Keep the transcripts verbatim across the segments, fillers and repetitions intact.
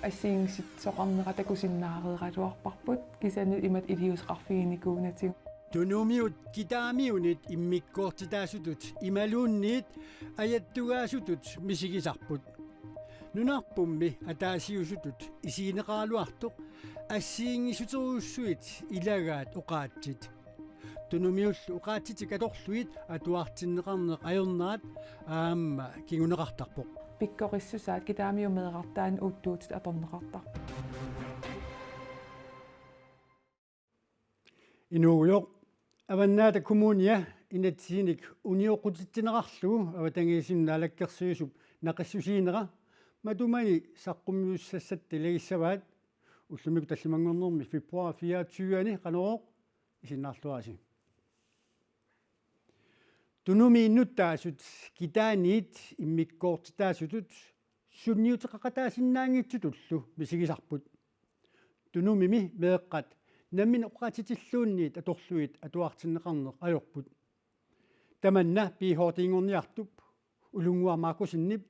Assigiinngissuteqarnera takusinnaareeraluarparput, kisianni imatut iliuuseqarfiginikuunatsigu. Tunumiut Kitaamiunit immikkoortitaasutut imaluunniit ajattugaasutut misigisarput. Nunarpummi ataasiusutut isigineqaraluartoq assigiinngissuterujussuit ilagaat oqaatsit. Tunumiullu oqaatsitik atorlugit atuartinneqarneq ajornerat aamma kinguneqartarpoq. Pikkorissusaat Kitaamiut meerartaat uuttuutit atorneqartarput. Inuugujoq, Avannaata Kommunia inatsisinik unioqqutitsineqarlugu avatangiisinut naalakkersuisup naqissusiinera matumani saqqummiussassatta ilagissavaat, ullumikkut tallimanngornermi februar fireogtyve-ani Qanorooq isiginnaarluarisi. Tunumiinnuttaasut kitaaniit immikkoortitaasutut sunniuteqaqataasinnaaginnatsutullu misigisarput. Tunumimi meeqqat nammineq oqaatsitilluunniit atorlugit atuartinneqarneq ajorput. Tamanna P H D-nngorniartup Ulunnguaq Markussenip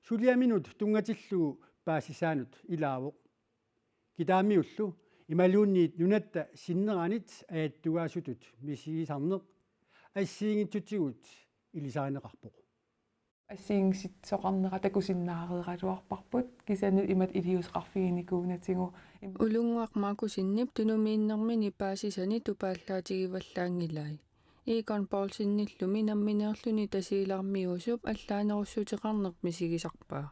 suliaminut tunngatillugu paasisaanut ilaavoq. Kitaamiullu imaluunniit nunatta sinneranit ajattugaasutut misigisarneq assigiinngitsutigut ilisarineqarpoq. Assigiinngissuteqarnera takusinnaareeraluarparput, kisianni imatut iliuuseqarfiginikuunatsigu. Ulunnguaq Markussenip tunumiinnermini paasisani tupaallaatigivallaanngilai. Egon Poulsenillumi nammineerluni Tasiilarmiuusup allaanerussuteqarneq misigisarpaa.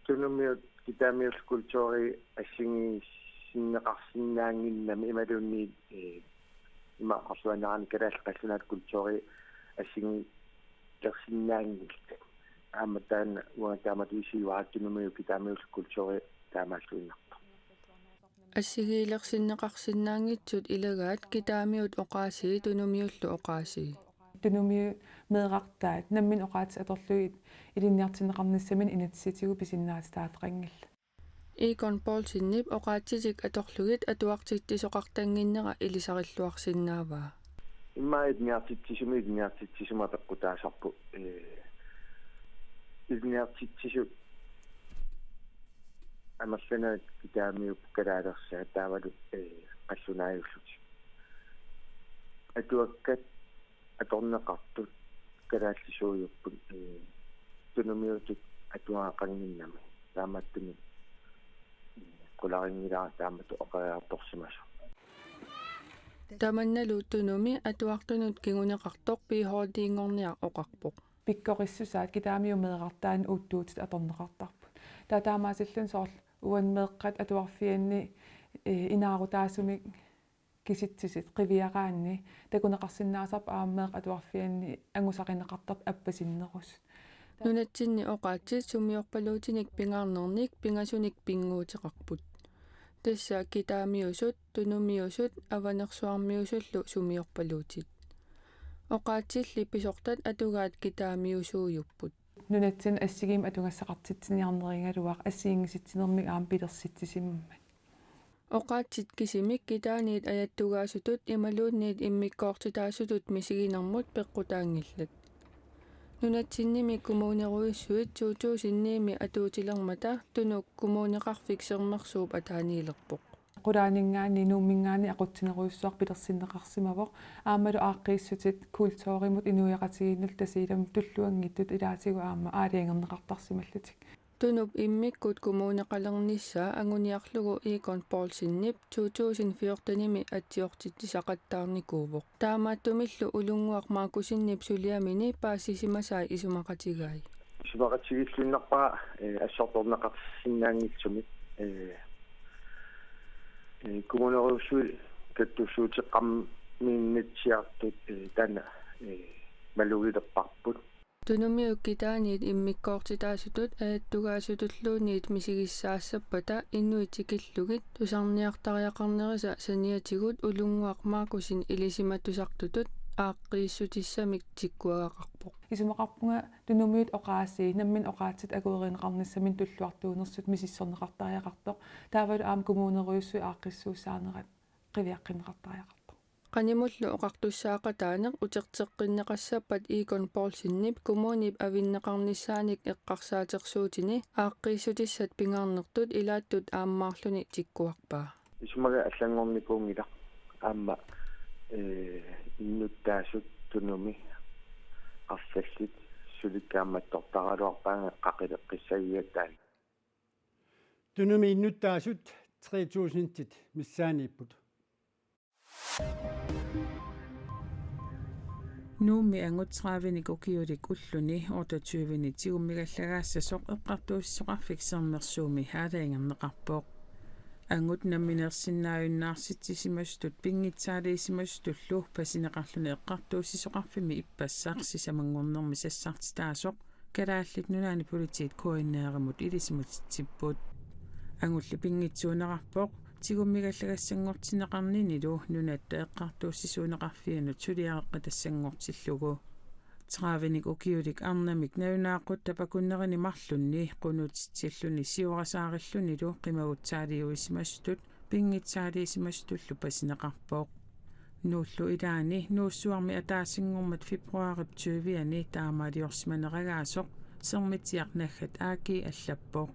Tunumiut Kitaamiullu kulturi assigiinngissinneqarsinnaannginnami imaluunniit, eh, ima arluaannaraanni kalaallit qallunaatut kulturi assigiilersinnaanngillat. Aamma taanna uanga taamatut isigaara Tunumiut Kitaamiullu kulturi taamaalluinnartoq. Assigiilersinneqarsinnaanngitsut ilagaat Kitaamiut oqaasii Tunumiullu oqaasii. Tunumiut meerartaat nammineq oqaatsit atorlugit ilinniartinneqarnissaminut inatsisitigut pisinnaatitaaffeqanngillat. Egon Poulsenip oqaatsitik atorlugit atuartitsisoqartannginnera ilisarilluarsinnaavaa. Immaqa ilinniartitsisumik ilinniartitsisumik peqqutaasarpoq, eh, ilinniartitsisut amerlanerit Kitaamiup kalaalersaat taavalu, eh, qallunaajullutik. Atuakkat atorneqartut kalaallisuujupput, eh, Tunumiutut atuagaqannginnami. Taamaattumik, eh, qularinngilara taamatut oqariartorsimasoq. Tamannalu Tunumi atuartunut kinguneqartoq P H D-nngorniaq oqarpoq. Pikkorissusaat Kitaamiut meerartaat uuttuutit atorneqartarput. Taava taamaasilluni soorlu uani meeqqat atuarfianni, eh, inaarutaasumik kisitsisit qiviaraanni takuneqarsinnaasarput aamma meeqqat atuarfianni angusarineqartartut appasinnerusut. Nunatsinni oqaatsit sumiorpaluutinik pingaarnernik pingasunik pinnguuteqarput. Tassa Kitaamiusut, Tunumiusut, Avanersuarmiusullu sumiorpaluutit. Oqaatsilli pisortat atugaat Kitaamiusuujupput. Nunatsinni assigiimmik atugassaqartitsiniarnerigaluaq assigiinngisatsinermik aamma pilersitsisimammat. Oqaatsit kisimik kitaaniit ajattugaasutut imaluunniit immikkoortitaasutut misiginermut peqqutaanngillat. Nunatsinnimi kommunerujussuit to tusind ni-mi atuutilermata Tunuk Kommuneqarfik Sermersuup ataaniilerpoq. Qulaaninngaanniit Nuumminngaanniit aqutsinerujussuaq pilersinneqarsimavoq. Aammalu aaqqiissutit kulturimut inuiaqatigiinnullu Tasiilamut tulluanngitsut ilaatigut aamma aalajangerneqartarsimallutik. Tunup immikkut kommuneqalernissaa anguniarlugu Egon Poulsenip to tusind fjorten-imi atsiortitsisaqattaarnikuuvoq. Taamaattumillu Ulunnguaq Markussenip suliamini paasisimasai isumaqatigai. Isumaqatigiilluinnarpara, eh, assortorneqarsinnaanngitsumik, eh, eh, kommunerujussuit kattussuuteqarminnatsiartut, eh, taanna, eh, malugilerparput. Tunumiut kitaaniit immikkoortitaasutut ajattugaasutulluunniit misigissaassappata inuit tikillugit tusarniartariaqarnerisa saniatigut Ulunnguaq Markussen ilisimatusartutut aaqqiissutissamik tikkuagaqarpoq. Isumaqarpunga Tunumiut oqaasii nammineq oqaatsit akuerineqarnissaminut tulluartuunersut misissorneqartariaqartoq. Taavalu aamma kommunerujussuit aaqqissuussaanerat qiviaqqinneqartariaqartoq. Qanimullu oqartussaaqataaneq uterteqqinneqassappat Egon Poulsenip kommunip avinneqarnissaanik eqqarsaatersuutini aaqqiissutissat pingaarnertut ilaattut aammaarluni tikkuarpaa. Isumaga allanngornikuunngilaq aamma, ee, innuttaasut Tunumi arlallit sulikkaammattortaraluarpaanga qaqileqqissagigatta. Tunumi innuttaasut tre tusindit missaaniipput. Nuummi angut tredivenik ukiulik ulluni otteogtyvenik tigummigallagaassasoq eqqartuussisoqarfik Sermersuumi aalajangerneqarpoq. Angut nammineersinnaajunnaarsitsisimasutut pinngitsaaliisimasutullu pasineqarluni eqqartuussisoqarfimmi ippassaq sisamanngornermi sassartitaasoq Kalaallit Nunaanni Politiit K N R-imut ilisimatitsisipput. Angulli pinngitsuunerarpoq tigummigallagassanngortinneqarninilu nunatta eqqartuussisuuneqarfianut suliareqqatassanngortillugu. Tredivenik ukiulik arnamik nalunaaqutap akunnerini marlunni qunuutitsilluni siorarsaarillunilu qimagutsaaliuisimasutut pinngitsaaliisimasutullu pasineqarpoq. Nuullu ilaani Nuussuarmi ataasinngormat februaarip tyviani taamaaliorsimaneragaasoq Sermitsiaq naggat A G allappoq.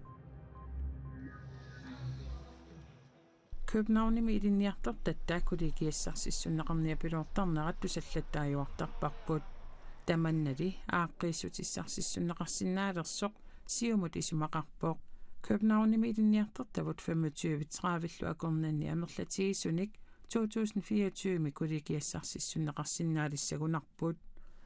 Københavnimi ilinniartortatta kollegiassarsissunneqarniapiloortarnerat tusallattaajuartarparput. Tamannali aaqqiissutissarsissunneqarsinnaalersoq Siumut isumaqarpoq. Københavnimi ilinniartortavut femogtyve tredivellu akornanni amerlatigisunik to tusind fireogtyve kollegiassarsissunneqarsinnaalissagunarput.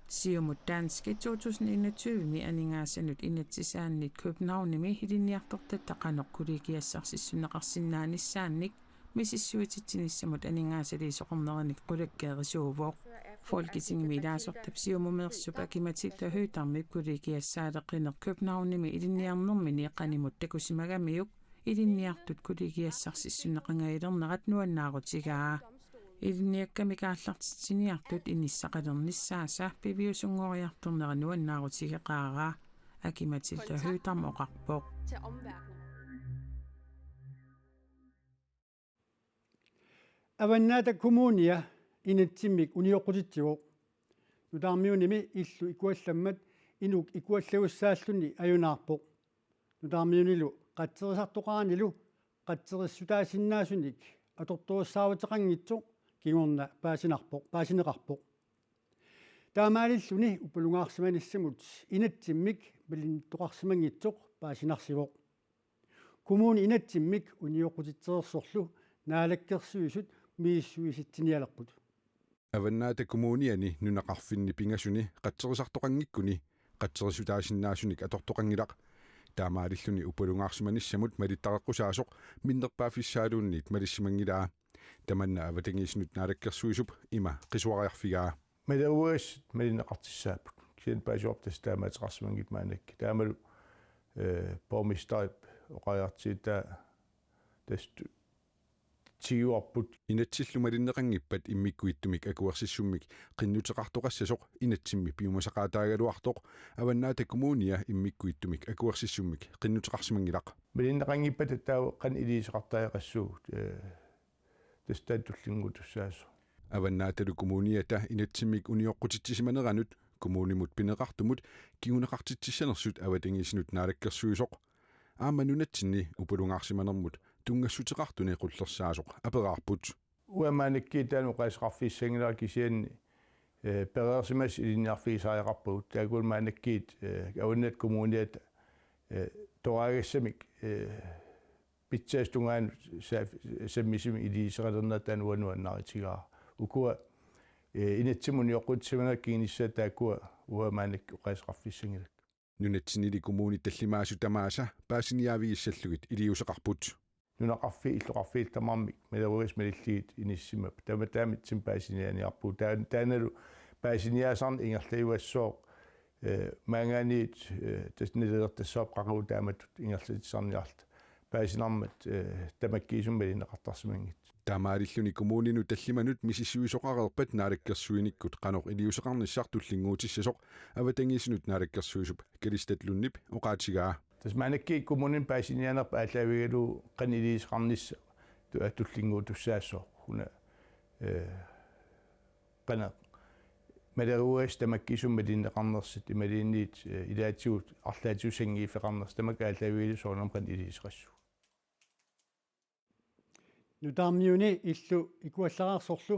Siumut danskit to tusind enogtyve-mi aningaasanut inatsisaannik Københavnimi ilinniartortatta qanoq kollegiassarsissunneqarsinnaanissaannik misissuititsinissamut aningaasaliisoqarnerinik qulakkeerisuuvoq. Folketingimi ilaasortap Siumumeersup Aki-Matilda Høegh-Damip kollegiassaaleqineq Københavnimi ilinniarnermini qanimut takusimagamiuk ilinniartut kollegiassarsissunneqangajalernerat nuannaarutigaa. Ilinniakkamik aallartitsiniartut inissaqalernissaasa piviusunngoriartornera nuannaarutigeqaara, Aki-Matilda Høegh-Dam oqarpoq. Avannaata Kommunia inatsimmik unioqqutitsivoq. Nutaarmiunimi illu ikuallammat inuk ikuallagussaalluni ajunaarpoq. Nutaarmiunilu qatserisartoqaranilu qatserissutaasinnaasunik atortorissaaruteqanngitsoq kingorna paasinarpoq, paasineqarpoq. Taamaalilluni upalungaarsimanissamut inatsimmik malinnittoqarsimanngitsoq paasinarsivoq. Kommuni inatsimmik unioqqutitsereersorlu Naalakkersuisut misissuisitsinialerput. Avannaata Kommuniani nunaqarfinni pingasuni qatserisartoqanngikkuni qatserissutaasinnaasunik atortoqanngilaq. Taamaalilluni upalungaarsimanissamut malittareqqusaasoq minnerpaaffissaaluunniit malissimanngilaa. Tamanna avatangiisinut Naalakkersuisup ima qisuariarfigaa. Maleruagassat malinneqartussaapput. Kisianni paasivarput tassa taamaateqarsimanngippat maannakkut. Taamalu, eh, borgmesterip oqariartuutaa tassa tu-, tiguarput. Inatsillu malinneqanngippat immikkuittumik akuersissummik qinnuteqartoqassasoq inatsimmi piumasaqaataagaluartoq Avannaata Kommunia immikkuittumik akuersissummik qinnuteqarsimanngilaq. Malinneqanngippat taava qanoq iliuuseqartariaqassuugut, eh, tassa taanna tullinnguuttussaasoq. Avannaatalu Kommuniata inatsimmik unioqqutitsisimaneranut kommunimut pineqartumut kinguneqartitsissanersut avatangiisinut Naalakkersuisoq aamma nunatsinni upalungaarsimanermut tunngassuteqartuni qullersaasoq aperaarput. Uanga maannakkut taanna oqaaseqarfigissanngilara kisianni, eh, pereersimasut ilinniarfigisariaqarpagut. Taakku maannakkut, eh, Avannaata Kommuniata, eh, toraagassamik, eh, pitsaasut tungaanut sa-, sammisumik iliuuseqalernerat taanna uanga nuannaarutigaara. Ukua, eh, inatsimmi unioqqutitsisimanerat kingunissaat taakkua uanga maannakkut oqaaseqarfissanngilakka. Nunatsinnili kommunit tallimaasut tamaasa paasiniaavigissallugit iliuuseqarput. Nunaqarfiit illoqarfiillu tamarmik maleruagassat malillugit inissisimappat. Taama taamaattumik paasiniaaniarpugut. Taa-, taannalu paasiniaasarneq ingerlajuassooq, eh, maanngaanniit, eh, tassa nalilertassavarput qaqugu taamatut ingerlatissarniarluta. Paasinarmat, eh, tamakkiisumik malinneqartarsimanngitsoq. Taamaalilluni kommuninut tallimanut misissuisoqareerpat naalakkersuinikkut qanoq iliuuseqarnissaq tullinnguutissasoq avatangiisinut Naalakkersuisup Kalistat Lundip oqaatigaa. Tassa maannakkut kommunimi paasiniaanerput aallaavigalugu qanoq iliuuseqarnissaq tu-, tullinnguuttussaassooq. Una, eh, Qanoq maleruagassi tamakkiisumik malinneqarnersut imaluunniit, eh, ilaatigut arlaatigut sanngiiffeqarnersut tamakku aallaavigalugit soorunami qanoq iliuuseqassaaq. Nutaarmiuni illu ikuallaraarsorlu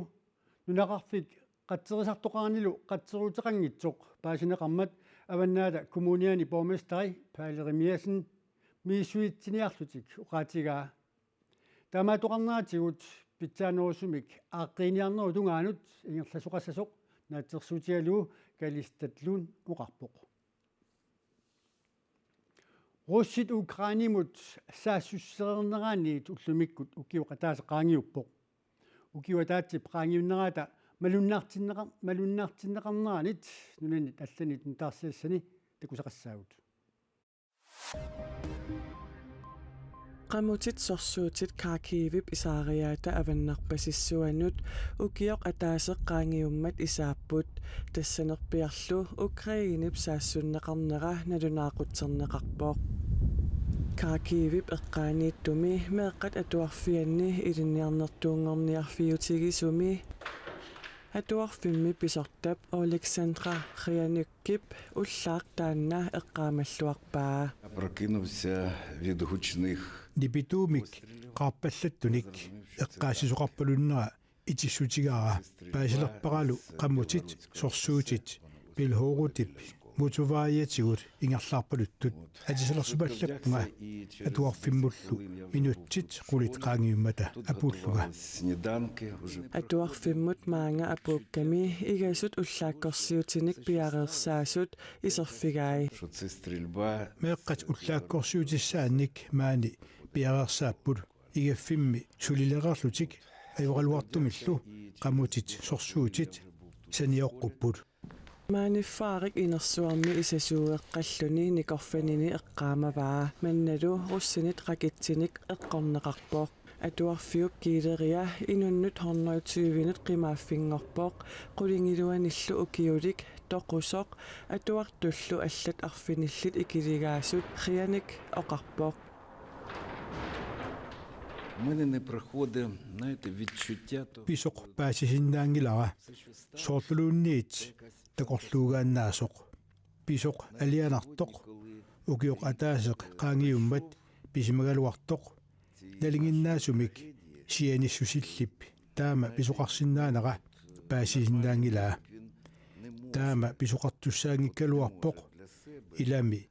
nunaqarfik qatserisartoqaranilu qatseruteqanngitsoq paasineqarmat Avannaata Kommuniani borgmesteri Palle Jerimiassen misissuitsiniarlutik oqaatigaa. Taamaattoqarneratigut pitsaanerusumik aaqqiiniarnerup tungaanut ingerlasoqassasoq naatsorsuutigalugu Kalistat Lund oqarpoq. Russit Ukrainemut saassussereerneraniit ullumikkut ukioq ataaseq qaangiuppoq. Ukioq ataatsip qaangiunnerata malunnartinneqa-, malunnartinneqarneranit nunanit allanit nutaarsiassani takusaqassaagut. Qamutit sorsuutit Kharkivip isaariaata avannarpasissuanut ukioq ataaseq qaangiummat isaapput, tassanerpiarlu Ukrainep saassunneqarnera nalunaaqutserneqarpoq. Kharkivip eqqaaniittumi meeqqat atuarfianni ilinniarnertuunngorniarfiutigisumi atuarfimmi pisortap Oleksandr Khrianuk kip ullaaq taanna eqqaamalluarpaa. Опрокинувся від гучних. Nipituumik qaarpallattunik eqqaassisoqarpalunnera itissutigaara. Paasilerparalu qamutit sorsuutit Belhorodip motorvejatigut ingerlaarpaluttut. Atisalersuppallappunga atuarfimmullu minutsit qulit qaangiummata apuullunga. Atuarfimmut maanga apuukkami igasut ullaakkorsiutinik piareersaasut iserfigai. Meeqqat ullaakkorsiutissaannik maani piareersaapput, igaffimmi sulilereerlutik ajoraluartumillu qamutit sorsuutit sanioqqupput. Maaniffaarik inersuarmi isasuueqqalluni nikorfanini eqqaamavaa, mannalu russinit raketsinik eqqorneqarpoq. Atuarfiup kiileria inunnut hundrede tyvenut qimaaffinngorpoq, qulingiluanillu ukiulik toqusoq, atuartullu allat arfinillit ikiligaasut, Khrianuk oqarpoq. У мене не проходить, знаєте, відчуття того. Pisoq paasisinnaanngilara. Soorluluunniit takorluugaannaasoq. Pisoq alianartoq. Ukioq ataaseq qaangiummat pisimagaluartoq. Nalinginnaasumik sianissusillip taama pisoqarsinnaanera paasisinnaanngilaa. Taama pisoqartussaanngikkaluarpoq ilami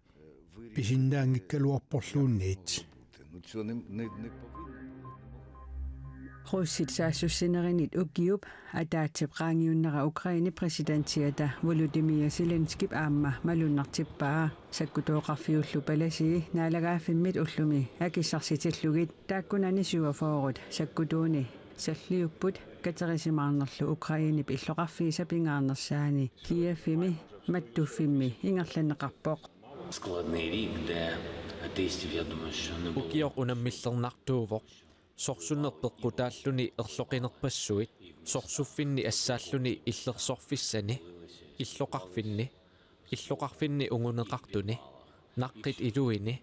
pisinnaanngikkaluarporluunniit. Russit saassussinerinit ukiup ataatsip qaangiunnera Ukrainep præsidentiata Volodymyr Zelenskip aamma malunnartippaa. Sakkutooqarfiullu palasii naalagaaffimmit ullumi akissarsitillugit taakkunani syvogfyrre sakkutuuni salliupput katerisimaarnerlu Ukrainep illoqarfiisa pingaarnersaani Kievimi mattuffimmi ingerlanneqarpoq. Складний рік, де атеїстів, я думаю, що не було. Ukioq unammillernartuuvoq. Sorsunneq peqqutaalluni erloqinerpassuit, sorsuffinni assaalluni illersorfissani, illoqarfinni, illoqarfinni unguneqartuni, naqqit iluini,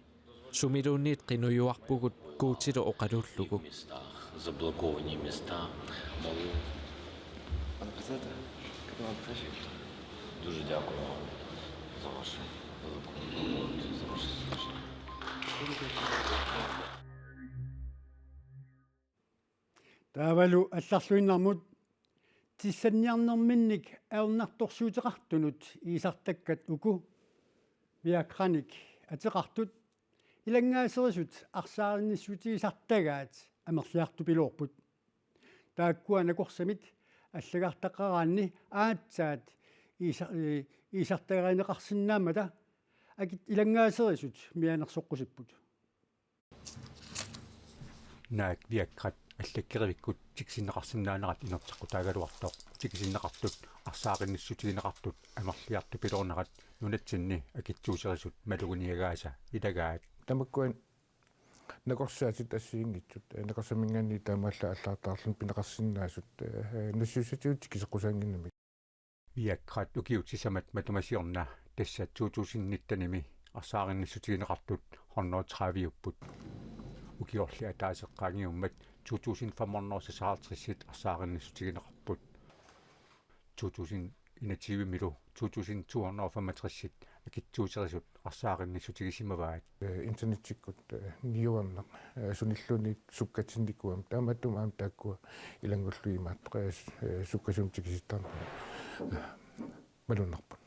sumiluunniit qinujuarpugut Guutilu oqaluullugu. Заблоковані міста. Дуже дякую вам за вашу велику роботу, за ваше служіння. Taavalu allarluinnarmut tissanniarnerminnik ajornartorsiuteqartunut iisartakkat uku Viagranik ateqartut ilanngaaserisut arsaarinnissutigisartagaat amerliartupiloorput. Taakkua nakorsamik allagartaqaraanni aatsaat iisa-, ee, iisartagarineqarsinnaammata akit ilanngaaserisut mianersoqqusipput. Naak Viagrat allakkerivikkut tikisinneqarsinnaanerat inerteqqutaagaluartoq, tikisinneqartut arsaarinnissutigineqartut amerliartupiloornerat nunatsinni akitsuuserisut maluginiagaasa ilagaat. Tamakkua nakorsaatit assigiinngitsut, ee, nakorsaminngaanniit taamaallaat allagartaqarluni pineqarsinnaasut, ee, nassiussatigut tikiseqqusaannginnamik. Viagrat ukiut sisamat matuma siorna, tassa to tusind nittenimi arsaarinnissutigineqartut hundrede tredive-upput. Ukiorli ataaseq qaangiummat to tusind fem hundrede seksoghalvtreds-it arsaarinnissutigineqarput. to tusind enogtyve-milu to tusind to hundrede og femogtres akitsuuterisut arsaarinnissutigisimavaat. Internettikkut niuerneq sunilluunniit sukkatinnikuugami, taamaattumik aamma taakkua ilanngullugit imaattoq sukkasuumik tikisittarneq malunnarpoq.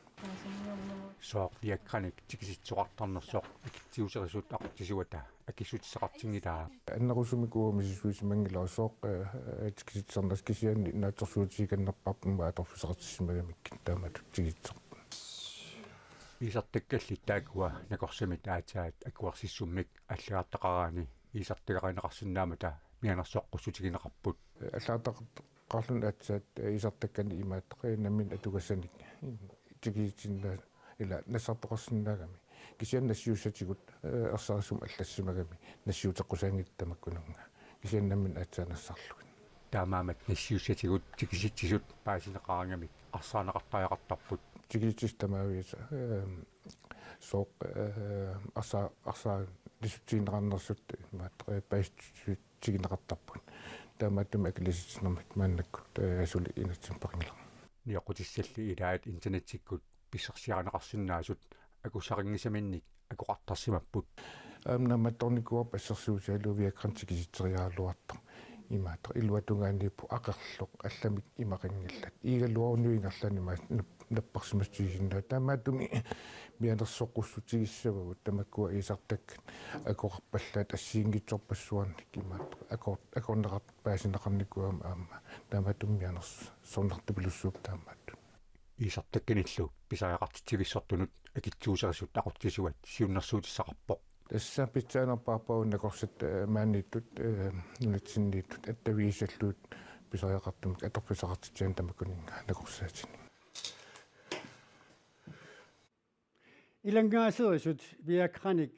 Sooq Viagranik tikisitsoqartarnersoq akitsuuterisut aqutsisuata akissutissaqartinngilaa. Annerusumik uanga misissuisimanngilanga sooq tikisitsisarnersut, kisianni naatsorsuutigikannerpaarput immaqa atorfissaqartissimagamikkit, taamatut tikisitsisarput. Iisartakkallit taakkua nakorsamit aatsaat akuersissummik allagartaqaraanni iisartagarineqarsinnaammata mianersoqqussutigineqarput. Allagartaqarluni aatsaat iisartakkanik imaattoq nammineq atugassanik tikisitsinnaa- ila nassartoqarsinnaagami. Kisianni nassiussatigut ersarissummik allassimagami nassiuteqqusaanngitsut tamakkununnga, kisianni nammineq aatsaat nassarlugit. Taamaammat nassiussatigut tikisitsisut paasineqaraangamik arsaarneqartariaqartarput. Tikisitsisut tamaaviisa sooq arsaa- arsaarnissutigineqarnersut imaattoq paasissutigineqartarput. Taamaattumik akiliisitsinermik maannakkut suli inatsimmi peqanngilaq. Nioqqutissalli ilaat internettikkut pissarsiarineqarsinnaasut akussarinngisaminnik akoqartarsimapput. Aamma naammattoornikuuarput assersuutigalugu Viagranik tikisitseriaraluartoq imaattoq iluatungaaniippoq aqerloq allamik imaqanngillat. Iigaluaruni ingerlaannaq nap- napparsimassutigisinnaavagut, taamaattumik mianersoqqussutigissavagut tamakkua iisartakkat akoqarpallaat assigiinngitsorpassuarnik imaattoq akor- akorneqartut paasineqarnikuugamik aamma taamaattumik mianersornartupilussuupput taamaattut. Iisartakkanillu pisariaqartitsivissortunut akitsuuterisut aqutsisuat siunnersuutissaqarpoq. Tassa pitsaanerpaarput nakorsat maaniittut nunatsinniittut attavigissallutik pisariaqartumik atorfissaqartitsigaanni tamakkuninnga nakorsaatinik. Ilanngaaserisut Viagranik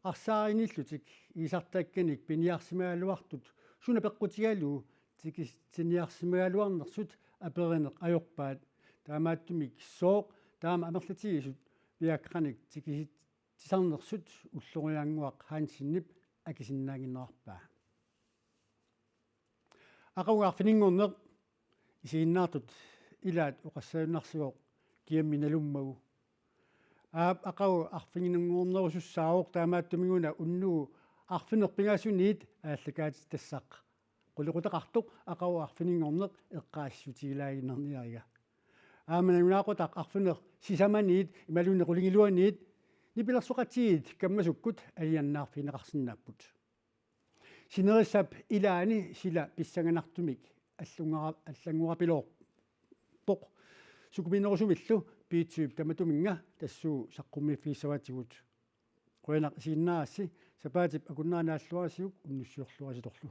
arsaarinnillutik iisartakkanik piniarsimagaluartut suna peqqutigalugu tikisitsiniarsimagaluarnersut aperineq ajorpaat. Taamaattumik sooq taama amerlatigisut Viagranik tikisitsisarnersut Ulloriannguaq Hansenip akisinnaannginnerarpaa. Aqagu arfininngorneq isiginnaartut ilaat oqassagunarsivoq kiammi nalummagu. Aap, aqagu arfininngornerusussaavoq, taamaattumik una unnugu arfineq-pingasuniit aallakaatitassaq qulequtaqartoq aqagu arfininngorneq eqqaassutigilaaginnarniariga. Aamma nalunaaqutaq arfineq-sisamaniit imaluunniit qulingiluaniit nipilersoqatigiit kammasukkut alianaarfigineqarsinnaapput. Sinerissap ilaani sila pissanganartumik allunngora-, allanngorapiloorpoq. Sukumiinerusumillu B tyve tamatuminnga tassuuna saqqummiiffigissavatigut. Qujanaq isiginnaarassi, sapaatip akunnera naalluarisiuk unnussiorluarisitorlu.